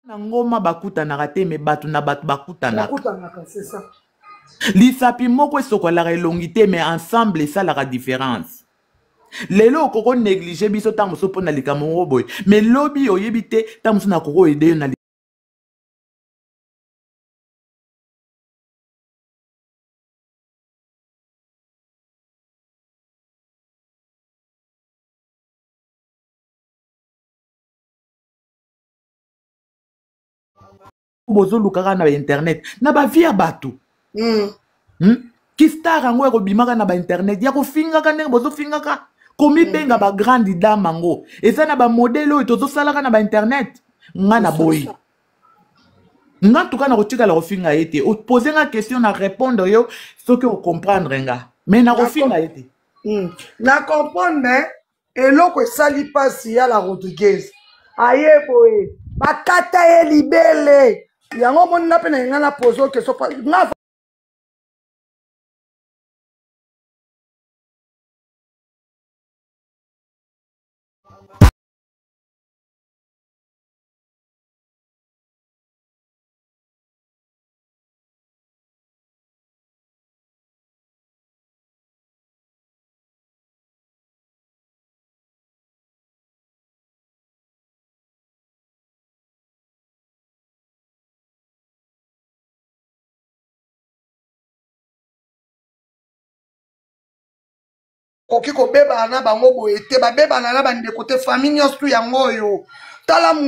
Na ngoma bakutanaka te, mais bato na bato bakutanaka. Bakutanaka, c'est ça. Lisapi moko esokolaka elongi te, mais ensemble esalaka différence. Lelo okoko néglige biso ntango mosusu mpo na likambo moko boye, mais lobi oyebi te ntango mosusu nakoko aide yo na bozoluka kaka na bainternet na bavie ya bato. Kistar yango ya kobimaka na bainternet ya kofingaka ndenge bozofingaka, komibenga bagrande dame yango eza na bamodele oyo tozosalaka na bainternet. Nga na boyi, nga ntuka na kotikala kofinga ye te. Opose nga question, na répondre yo soki ocomprendre nga, mais na kofinga ye te. Na comprendre. Eloko esali mpasi ya la Rodriguez aye boye, bakata ye libele yango. Omoni, nga mpe na nga na pose o question nga. Koki kobebana na bango boye te, babebana na bandeko te, famille nyonso tu yango oyo. Tala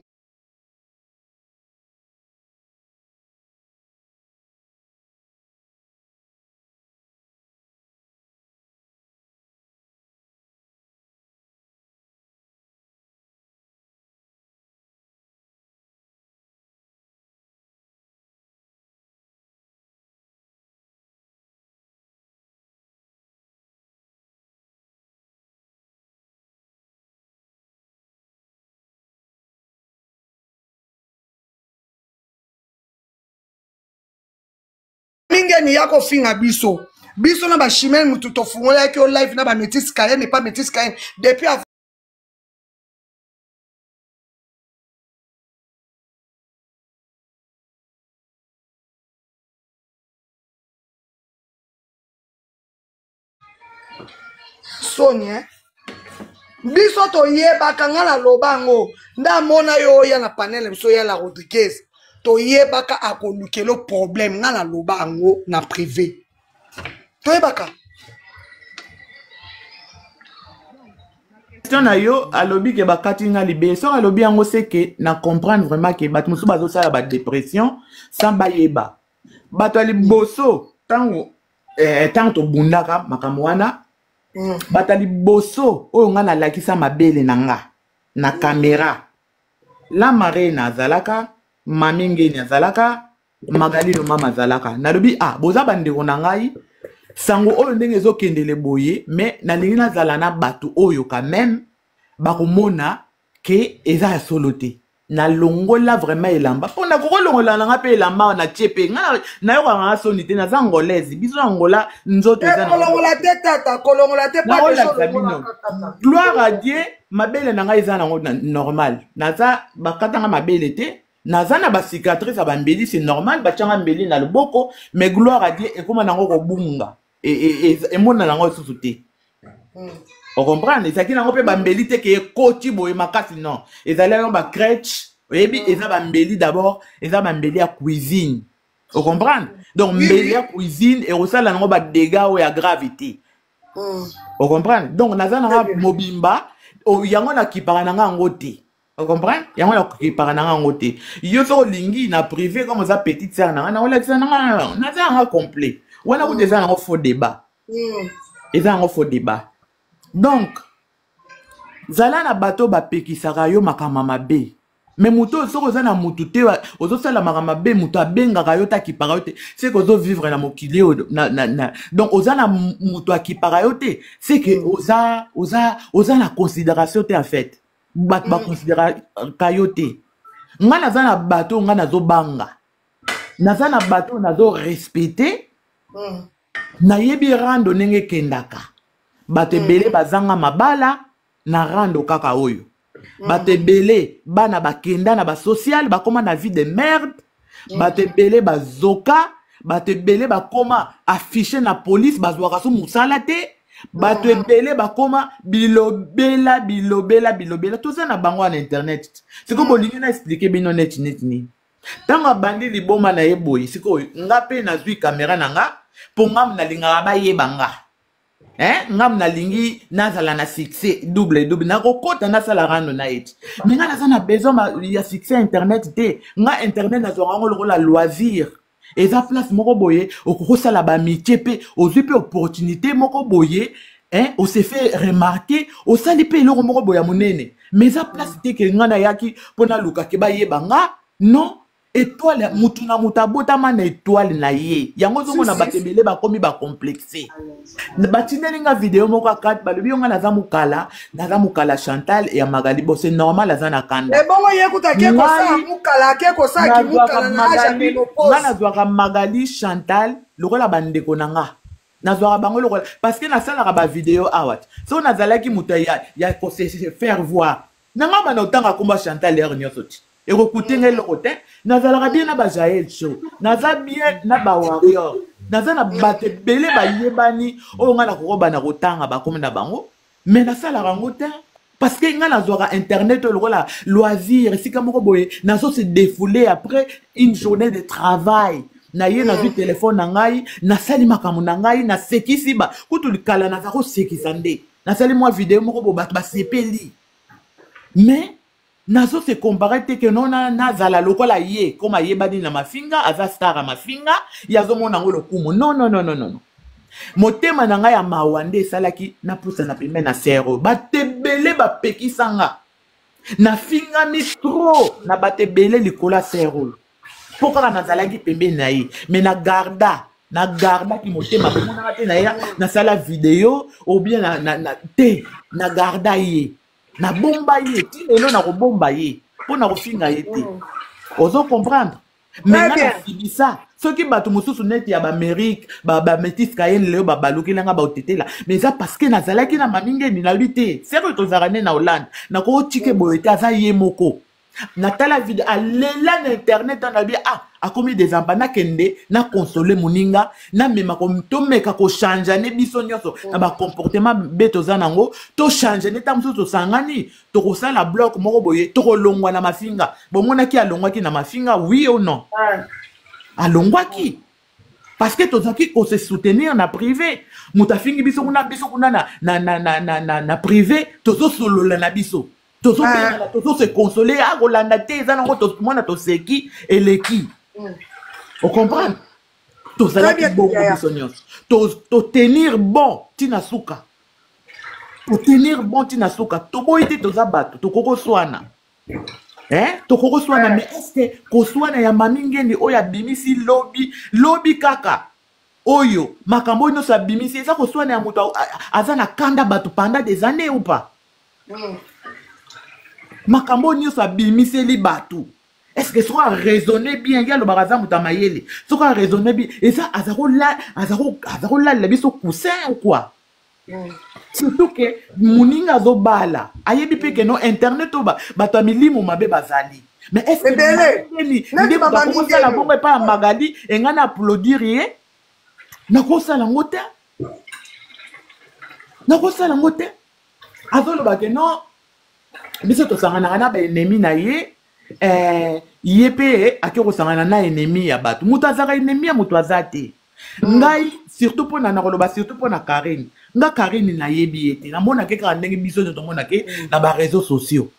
mingeni ya kofinga biso, biso na bachimene, mutu tofungolaki yo live na bamétis Cayenne, epa Métis Cayenne depuis soni, eh? Biso toyebaka, nga naloba yango nde amona yo oya na panel biso ya la Rodriguez, toyebaka akolukelo problème. Nga naloba yango na privé, toyebaka. Question na yo, alobi ke bakati nga libele. Soki alobi yango, c'est que na comprendre vraiment ke bato mosusu bazosala badépression sans bayeba. Bato ya liboso, ntango ntango tobundaka makambo wana, bato ya liboso oyo nga nalakisa mabele na nga na caméra, la marraine azalaka, mami Ngeni azalaka, Magalino mama azalaka. Nalobi: "Ah, boza bandeko na ngai, sango oyo ndenge ezokendele boye, mais nalingi nazala na bato oyo quand même bakomona ke eza ya solo te." Nalongola vraiment elamba, mpo nakokolongola nanga mpe elamba na tie mpe nga nayokaka nga soni te. Naza Angolaise, biso na Angola nzoto eza Kolongola te tata, kolongola te. Nakolakisa bino, gloire à Dieu, mabele na ngai eza nango normal. Naza bakatanga mabele te, naza na bacicatrice ya bambeli, c'est normal, batianga mbeli na loboko, mais gloire à Dieu, ekóma nango kobunga, emonana nango lisusu te. Ocomprendre? Ezalaki nango mpe bambeli te ke ekoti boye makasi, non, ezali yango bacrèche. Oyebi, eza bambeli d'abord, eza bambeli ya cuisine, ocomprendre? Donc mbeli ya cuisine ekosala nango badégâts oyo ya grave te. Ocomprendre? Donc naza nanga mobimba, yango nakipaka nanga yango te. Ocomprendre? Yango nakipaka nanga yango te. Yo soki olingi na privé, comme oza petite sœur nanga, nakolakisa nanga naza yanga complet wana. Kuta eza nango faux débat, eza yango faux débat. Donc zala na bato bapekisaka yo makambo mabe, mais moto oyo, soki oza na motu te, ozosala makambo mabe, moto abengaka yo te, akipaka yo te, c'est que ozovivre na mokili oyo donc oza na moto akipaka yo te, c'est que oza na considération te. En fait, bato baconsidéraka yo te. Ngai naza na bato oyo ngai nazobanga, naza na bato oyo nazorespecte. Nayebi rando ndenge ekendaka. Bato ebele bazanga mabala na rando kaka oyo. Bato ebele bana bakenda na basocial, bakóma na vie de merde. Bato ebele bazoka, bato ebele bakóma affiche na police, bazwaka so mosala te. Bato ebele bakóma bilobela, bilobela, bilobela. Toza na bango na internet. Sikoyo bolingi na expliquer bino neti neti nini? Ntango abandi liboma na ye boye, sikoyo nga mpe nazwi kamera na nga, mpo nga nalingaka bayeba nga, eh? Nga nalingi nazala na succès double double, nakokota nasala rando na ye ti. Mais nga naza na besoin ya succès internet te. Nga internet nazwaka yango lokola loisir. Eza place moko boye okoki kosala baamitié, mpe ozwi mpe opportunité moko boye, hein, ose fait remarquer, osali mpe eloko moko boye ya monene. Mais eza place te ke nga nayaki mpo naluka ke bayeba nga, non. Étoile, mutu na mutu abotama na étoile na ye. Yango ozomona bato ebele bakomi bacomplexe. Batindeli nga video moko akati, balobi yo nga naza mokala, naza mokala Chantal ya Magali. Bon, c'est normal, aza na kanda. Ebongo ye kuta ake kosala mokala, ake kosala kimokala na age ya ménopause. Nga nazwaka Magali, Chantal lokola bandeko na nga. Nazwaka bango lokola, parce que nasalaka bavideo awa te. Soki nazalaki moto ya kose faire voir na nga, bana otanga komba Chantal heure nyonso ti ekokute ngai eloko te. Nazalaka bien na bajael show, naza bien na bawarrior, naza na bato ebele bayebani oyo ngai nakokobana kotanga bakomi na bango, mais nasalaka yango te, parce que ngai nazwaka internet oyo lokola loisir. Esika moko boye nazo se défouler après une journée de travail. Na ye nazwi telefone na ngai, nasali makambo na ngai, nasekisi ba kutu kala naza kosekisa nde nasali mwa video moko bo bato basepeli. Mais nazo se comparer te ke no nazala lokola ye, comme ayebani na mafinga, aza star ya mafinga, ye azomona yango lokumu. Non, non, non, non, non. Motema na ngai ya mawa nde esalaki napusana pembeni na sere oyo. Bato ebele bapekisa nga, nafingami trop na bato ebele likolo ya sere oyo, mpo kaka nazalaki pembeni na ye. Mais na garda, na gardaki motema. Bomonaka te na ye nasala video ou bien na te. Na garda ye, nabomba ye ti lelo. Nakobomba ye mpo na kofinga ye te, ozo comprendre? Mais nga nasibisa. Soki bato mosusu neti ya baamérique, bamétis kayene, lelo babalukelanga, baotetela, mais eza parce que nazalaki na mamingeni. Nalobi te sere tozalaka nde na Hollande, nakotike boye te. Aza ye moko. Natala video alela na internet, nalobi: "Ah, akomi désempa." Nakende nakonsole moninga, namema, tomeka kochange ne biso nyonso na bacomportement be toza nango, tochange ne. Ntango mosusu tosangani, tokosala bloc moko boye, tokolongwa na mafinga. Bomonaki alongwaki na mafinga, oui ou non? Alongwaki parce que tozalaki kose soutenir na privé. Moto afingi biso kuna, biso kuna na privé tozosolola na biso, tozobengana, tozose consoler. Akolanda te, eza nango mwana, toseki, eleki. Ocomprendre? Tozalaki bongo biso nyonso, totenir bon ntina suka, totenir bon ntina suka. Toboyi te, toza bato, tokokoswana, eh? Tokokoswana, mais est-ce koswana ya mami ngendi oyo abimisi lobi lobi kaka oyo makambo oyo nyonso abimisi, eza koswana ya moto aza na kanda bato pendant des années ou pas? Makambo oyo nyonso abimiseli bato, est ce que soki araisonne bien, ye alobaka aza moto ya mayele, soki araisonne bien, eza aza kolalela biso coussin ou quoi? Surtout ke moninga azobala, ayebi mpe ke no internet oyo bato ya milimo mabe bazali. Mais est ce que nde moto akokosala bongo epai ya Magali? Engai na applaudir ye, nakosala yango te, nakosala yango te. Azoloba ke non, biso tosanganaka na baennemi na ye. Ye mpe ake kosangana na ennemi ya bato. Moto azalaka ennemi ya moto aza te. Ngai surtout mpona na koloba, surtout mpona Karine, nga Karine nayebi ye te. Namonake kaka ndenge biso nyonso tomonake na baréseaux sociaux.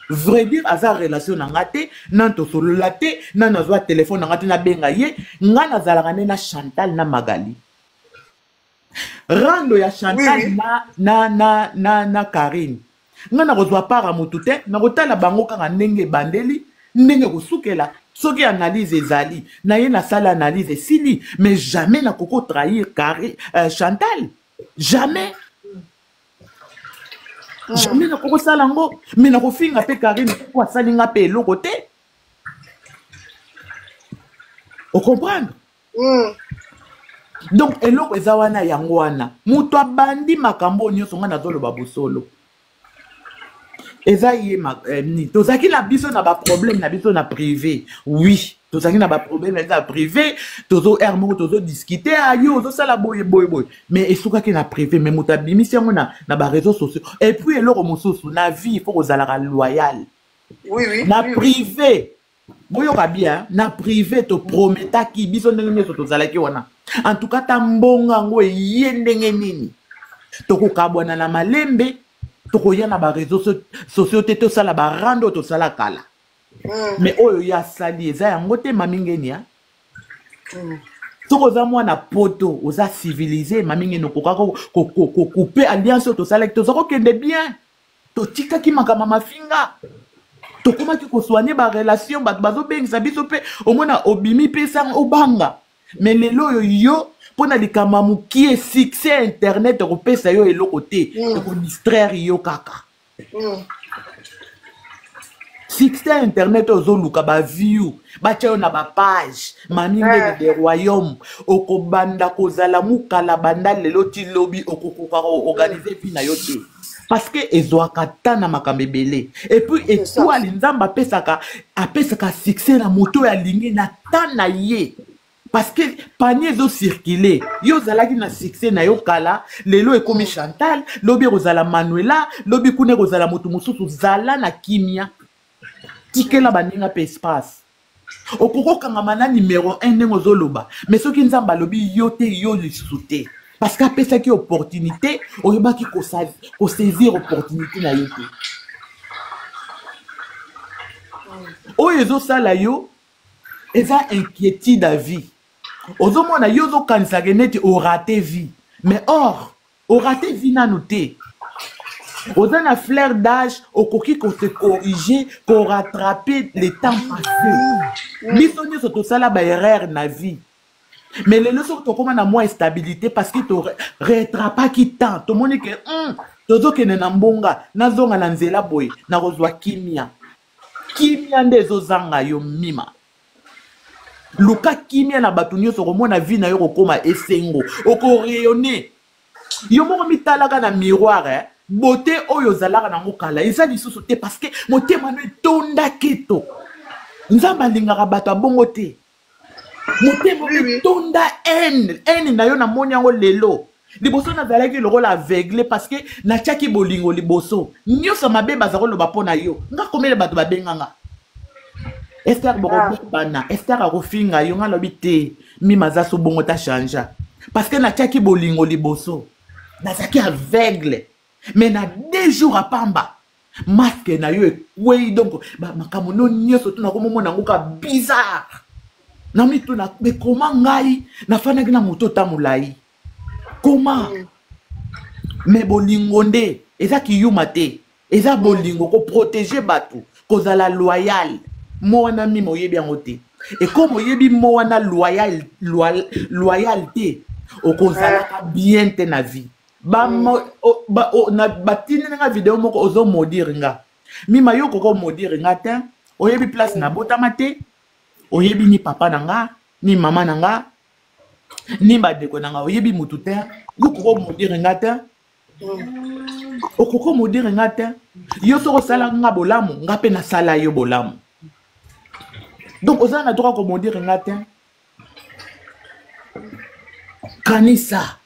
Vrai dire, aza relation na nga te, nani tosolola te, nani nazwa telefone na nga te nabenga ye. Nga nazalaka nde na Chantal na Magali. Rando ya Chantal, oui. Na Karine, nga nakozwa part ya motu te. Nakotala bango kaka ndenge ebandeli, ndenge kosukela. Soki analyse ezali na ye, nasala analyse, esili. Mais jamais nakoki trahir Chantal, jamais, jamais nakoki kosala yango. Mais nakofinga mpe Karine po asali nga mpe eloko te, ocomprendre? Donc eloko eza wana, yango wana moto abandi makambo oyo nyonso. Ngai nazoloba bosolo. Eza ye eh, nini tozalaki na biso na baproblème na biso na privé. Oui, tozalaki na baproblème na biso na privé. Tozo heure moko tozodiscute, ah, yo ozosala boye boye boye, mais esukaki na privé. Mais moto abimisi yango na baréseaux sociaux. Et puis eloko mosusu na vie, il faut kozalaka loyal. Oui, oui, na oui, oui. privé, boyoka bien, na privé toprometaki biso ndenge nyonso tozalaki wana. En tout cas, ta mbongo yango eye ndenge nini, tokokabwana na malembe, tokoya na baréseaux sociaux te, tosala barando oyo tosala kala. Mais oyo ye asali eza yango te. Mami Ngeni ya soki oza mwana poto, oza civilisé, Mami Ngeni, okoka kocouper alliance oyo tosalaki. Toza kokende bien, totikaki makambo ya mafinga, tokomaki kosoigner barelation. Bato bazobengisa biso mpe omona obimi mpe sango obanga. Mais lelo oyo yo mpo na likambo ya mokie, succès internet ekopesa yo eloko te. Ekodistraire yo kaka. Succès internet oyo ozoluka, baview batya yo na bapage, Mami Ngeni de royaume, okobanda kozala mokala banda lelo ti lobi, okokoka koorganiser vie na yo te, parce que ezwaka ta na makambo ebele. Et puis C'est ça. étoile, Nzambe apesaka succès na moto oyo alingi na ta na ye, parce que panier ezocircule. Yo ozalaki na succès na yo kala, lelo ekomi Chantal, lobi ekozala Manuela, lobi kuna ekozala moto mosusu. Zala na kimia, tikela baninga mpe espace. Okoki okangama na numéro 1 ndenge ozoloba, mais soki Nzambe alobi yo te, yo lisusu te, parce que apesaki opportunité, oyebaki kosaisir opportunité na yo te. Oyo ezosala yo eza inquiétude à vie. Ozomona yo ozokanisaka neti orater vie, mais or orater vie nanu te. Oza na fleur d'âge, okoki kose corriger, korattraper le temps passé. Biso nyonso tosala baerreur na vie, mais lelo soki tokóma na mwa stabilité, parce que torattrapaki temps, tomoni ke tozokende na mbonga, nazonga na nzela boye, nakozwa kimia. Kimia nde ezozanga yo. Mima, luka kimia na bato nyonso, okomona vie na yo kokóma esengo, okorayonner yo moko. Mitalaka na miroir, eh? Beauté oyo ozalaka nango kala eza lisusu te, parce que motema no etonda keto. Nzambe alingaka bato abongo te. Motema etonda haine. Haine na yo, namoni yango lelo. Liboso nazalaki lokola aveugle, parce que natiaki bolingo liboso. Nyonso mabe baza koloba mpo na yo, nga komele bato babenganga Ester, bokobana Ester akofinga yo, nga lobi te, mima aza so bongo ta changer, parce que natiaki bolingo liboso, nazalaki aveugle. Mais na 2 jours apamba, masque na yo ekwei. Donc makambo no nyonso to nakomomona yango ka bizarre na mituna. Mais koma ngai nafandaki na moto ota molai koma? Mais bolingo nde eza kiyuma te, eza bolingo, koprotéger bato, kozala loyal. Mo wana mima oyebi yango te. Ekoma oyebi mo wana loyal, loyal te, okozalaka bien te na vie. Batindi nga video moko, ozomaudire nga. Mima, yo koko maudire nga te. Oyebi place nabotama te, oyebi ni papa na nga, ni mama na nga, ni bandeko na nga, oyebi motu te. Yo koko maudire nga te, okoki maudire nga te. Yo soki osala nga bolamu, nga mpe nasala yo bolamu, donc oza na droit komaudire nga te. Kanisa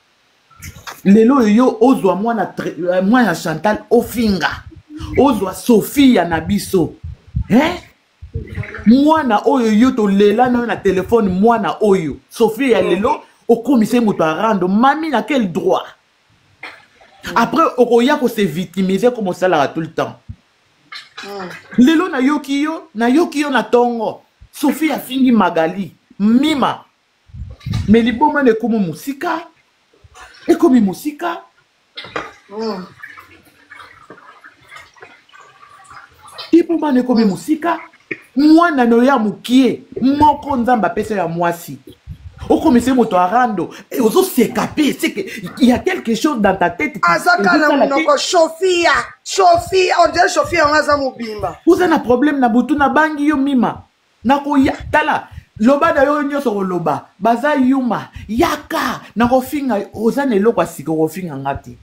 lelo oyo yo ozwa mwana, mwana Chantal, ofinga, ozwa Sofia na biso, hein? Mwana oyo yo tolela nayo na telefone, mwana oyo Sofia ya lelo, okomisa ye moto arando. Mami, na quel droit? Après okoya kose victimiser comme osalaka tout le temps. Lelo nayoki yo, nayoki yo na ntongo, Sophie afingi Magali. Mima, mais liboma na ekomi mosika, ekomi mosika. Liboma na ekomi mosika. Mwana na yo ya mokie moko Nzambe apesa ya mwasi, okomisa ye moto arando, ozoseka mpe. C'est que il y a quelque chose dans ta tête. Aza kaka na monoko Sofia, Sofia, on dirait Sofia yango aza mobimba. Oza na problème na butu, nabangi yo. Mima, nakoya tala, loba na yo nyonso koloba baza yuma, yaka nakofinga. Oza na eloko ya sika, okofinga nga te,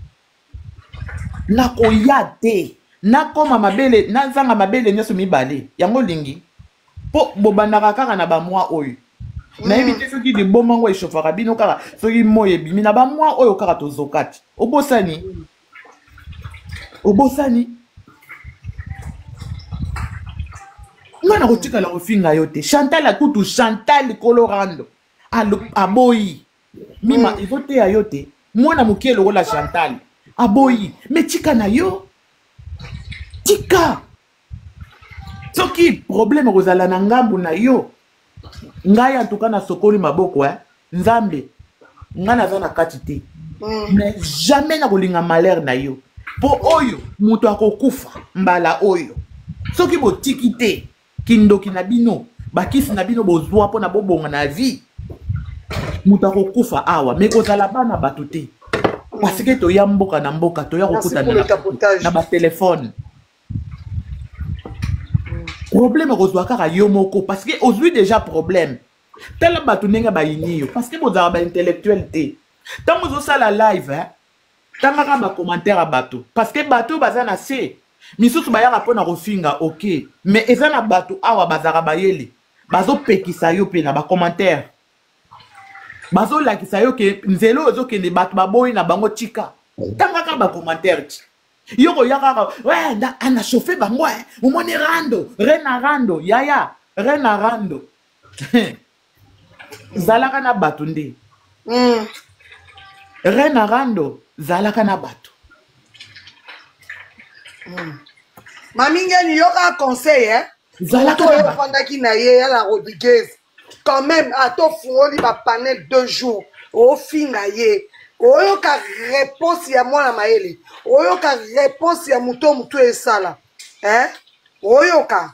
nakoya te. Nakoma mabele, nazanga mabele nyonso mibale. Yango olingi? Mpo bobandaka kaka na bamwa oyo. Nayebi te soki liboma yango echauffaka bino kaka soki moi ebimi na bamwa oyo kaka tozokati. Obosani? Obosani? Nga nakotikala kofinga yo te. Chantal akutu Chantal Colorando aboyi. Mima ezoteya yo te. Mwana moke lokola Chantal aboyi. Me tika na yo. Tika. Soki problème ekozala na ngambu na yo. Ngai en tout cas nasokoli maboko eh. Nzambe ngai naza na kati te. Mais jamais nakolinga malheur na yo. Po oyo moto akokufa mbala oyo. Soki botiki te kindoki na bino, bakisi na bino bozwa mpona bobonga na vie, moto akokufa awa mais kozala bana bato te. Parce que toya mboka na mboka, toya kokutana na ba téléphone. Problème okozwa kaka yo moko parce que ozwi déjà problème. Tala bato ndenge bayini yo parce que bozalaka ba intellectuel te. Ntango ozosala live, hein, tangaka ba commentaire ya bato parce que bato baza na se misusu bayaka mpona kofinga, ok, mais eza na bato awa bazalaka bayele, bazopekisa yo mpe na ba commentaire, bazolakisa yo ke nzela oyo ozokende bato baboyi na bango, tika. Tangaka ba commentaire ti yo koya kaka we na ana chauffe bango, eh, omoni rando rena rando yaya rena rando zalaka na bato nde. Rena rando zalaka na bato. Mami Ngeni, yoka conseil, eh? Zalaka moto na oyo bato. Ofandaki na ye ya la Rodriguez quand même, ata ofungoli bapanel 2 jours, ofinga ye, oyoka réponse ya mwana mayele, oyoka réponse ya moto motu esala, eh? Oyoka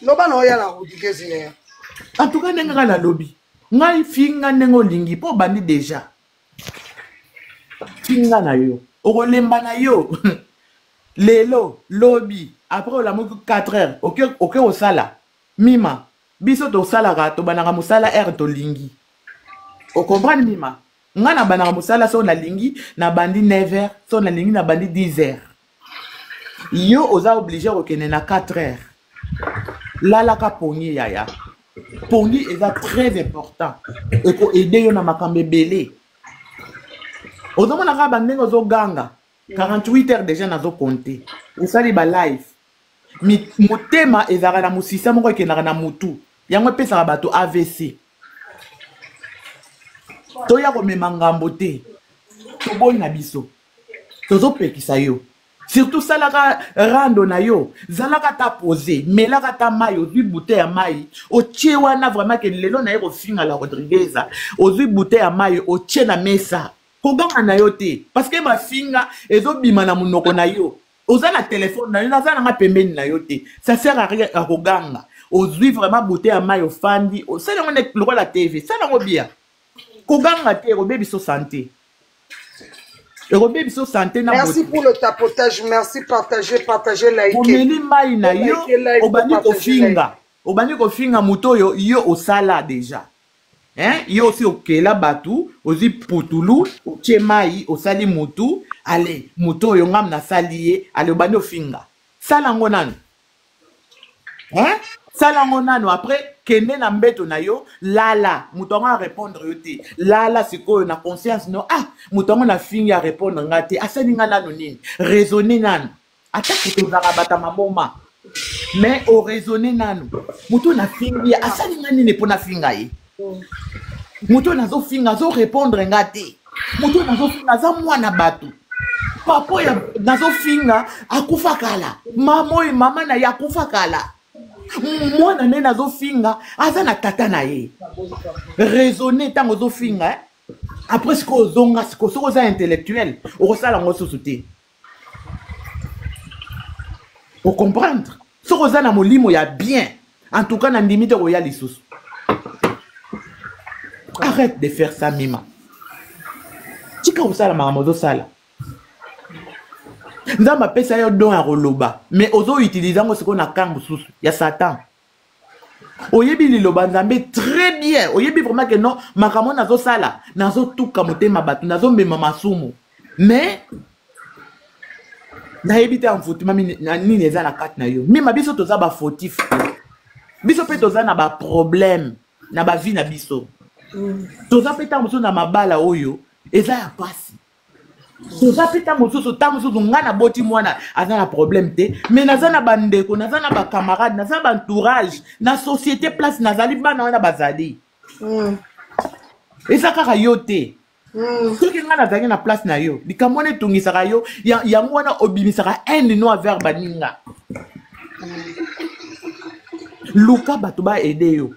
loba na oya la Rodriguez yaya. En tout cas ndenge kaka nalobi, ngai finga ndenge olingi mpo obandi déjà finga na yo, okolemba na yo lelo lobi après olamuki 4 heures oke oke kosala. Mima, biso tosalaka, tobandaka mosala heure tolingi, ocomprendre? Mima, ngai nabandaka mosala so nalingi nabandi 9 heures, so nalingi nabandi 10 heures. Yo oza obligé kokende na 4 heures. Lalaka pongi yaya, pongi eza très important, ekoaider yo na makambo ebele. Ozomona kaka bandenge ozoganga 48 heures déjà, nazocompter osali balive. Motema ezalaka na mosisa moko ekendaka na motu, yango epesaka bato AVC. Toya komema ngambo te, toboyi na biso, tozopekisa yo. Surtout salaka rando na yo, zalaka ta pose, melaka ta mai, ozwi bouteille ya mai otie wana. Vraiment ke lelo naye kofinga la Rodriguez, ozwi bouteille ya mai otie na mesa, koganga na yo te parce que mafinga ezobima na monoko na yo. Oza na telefone na yo, naza nanga pembeni na yo te, ça sert à rien ya koganga. Ozwi vraiment bouteille ya mai, ofandi, osali yango neti lokola TV, sala yango bien. Koganga te, ekobebi biso santé, ekobebi biso santé na Merci beauté. pour le tapotage, merci. Partagez, partagez, likez. Omeli mai na yo, Like, like, obandi partager, kofinga, obandi kofinga moto oyo yo osala déjà, hein? Yo osi okela bato, ozwi putulu, otie mai, osali motu, ale moto oyo ngam nasali ye, ale obandi ofinga. Sala yango nanu, hein? Sala yango nanu, après kende na mbeto na yo, lala. Moto yango arépondre yo te, lala sikoyo na conscience. No, ah, moto yango nafingi arépondre nga te, asali nga nanu nini? Raisonne nanu, atako tozalaka bato ya maboma, mais oraisonne nanu: moto oyo nafingi ye asali nga nini mpo nafinga ye? Moto oyo nazofinga azorépondre nga te, moto oyo nazofinga aza mwana bato, papa oyo nazofinga akufa kala, mama oyo mama na ye akufa kala, mwana nde nazofinga aza na tata na ye. Raisonne ntango ozofinga, eh? Après sikoyo ozonga sikoyo, soki oza intellectuel okosala yango susu te, ocomprendre? Soki oza na molimo ya bien, en tout cas nandimi te koya lisusu. Arrête de faire ça, Mima. Tika kosala makambo ozosala. Nzambe apesa yo don ya koloba, mais ozoutiliser yango sikoyo na camp mosusu ya Satan. Oyebi liloba Nzambe très bien, oyebi vraiment ke non, makambo nazosala nazotuka motema bato, nazomema masumu, mais Nayebi te envoûtement nini eza na kati na yo. Mima, biso toza bafautif te, biso mpe toza na baproblème na bavie na biso. Toza mpe ntango mosusu na mabala oyo eza ya pasi. Toza mpe ntango mosusu ngai naboti mwana aza na problème te, mais naza na bandeko, naza na bacamarade, naza na baentourage, na société place nazali, bana wana bazali. Eza kaka yo te. Soki ngai nazalaki na place na yo, likambo wana etungisaka yo, yango wana obimisaka haine no envers baninga. Luka bato baaider yo,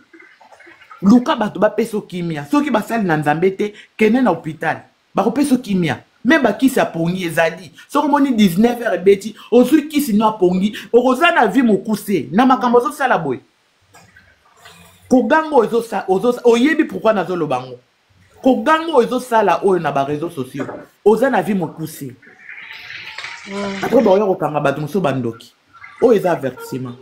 luka bato bapesa yo kimia. Soki basali na Nzambe te, kende na hôpital, bakopesa yo kimia. Me bakisi ya pongi ezali. Soki omoni 19 heures ebeti, ozwi kisi no apongi, okoza na vie mokuse na makambo ozosala boye. Koganga oyo oyebi pourquoi nazoloba ngo, koganga oyo ezosala oyo na baréseaux sociaux, oza na vie mokuse. Après baoya kokanga bato mosusu bandoki. Oyo eza avertissement.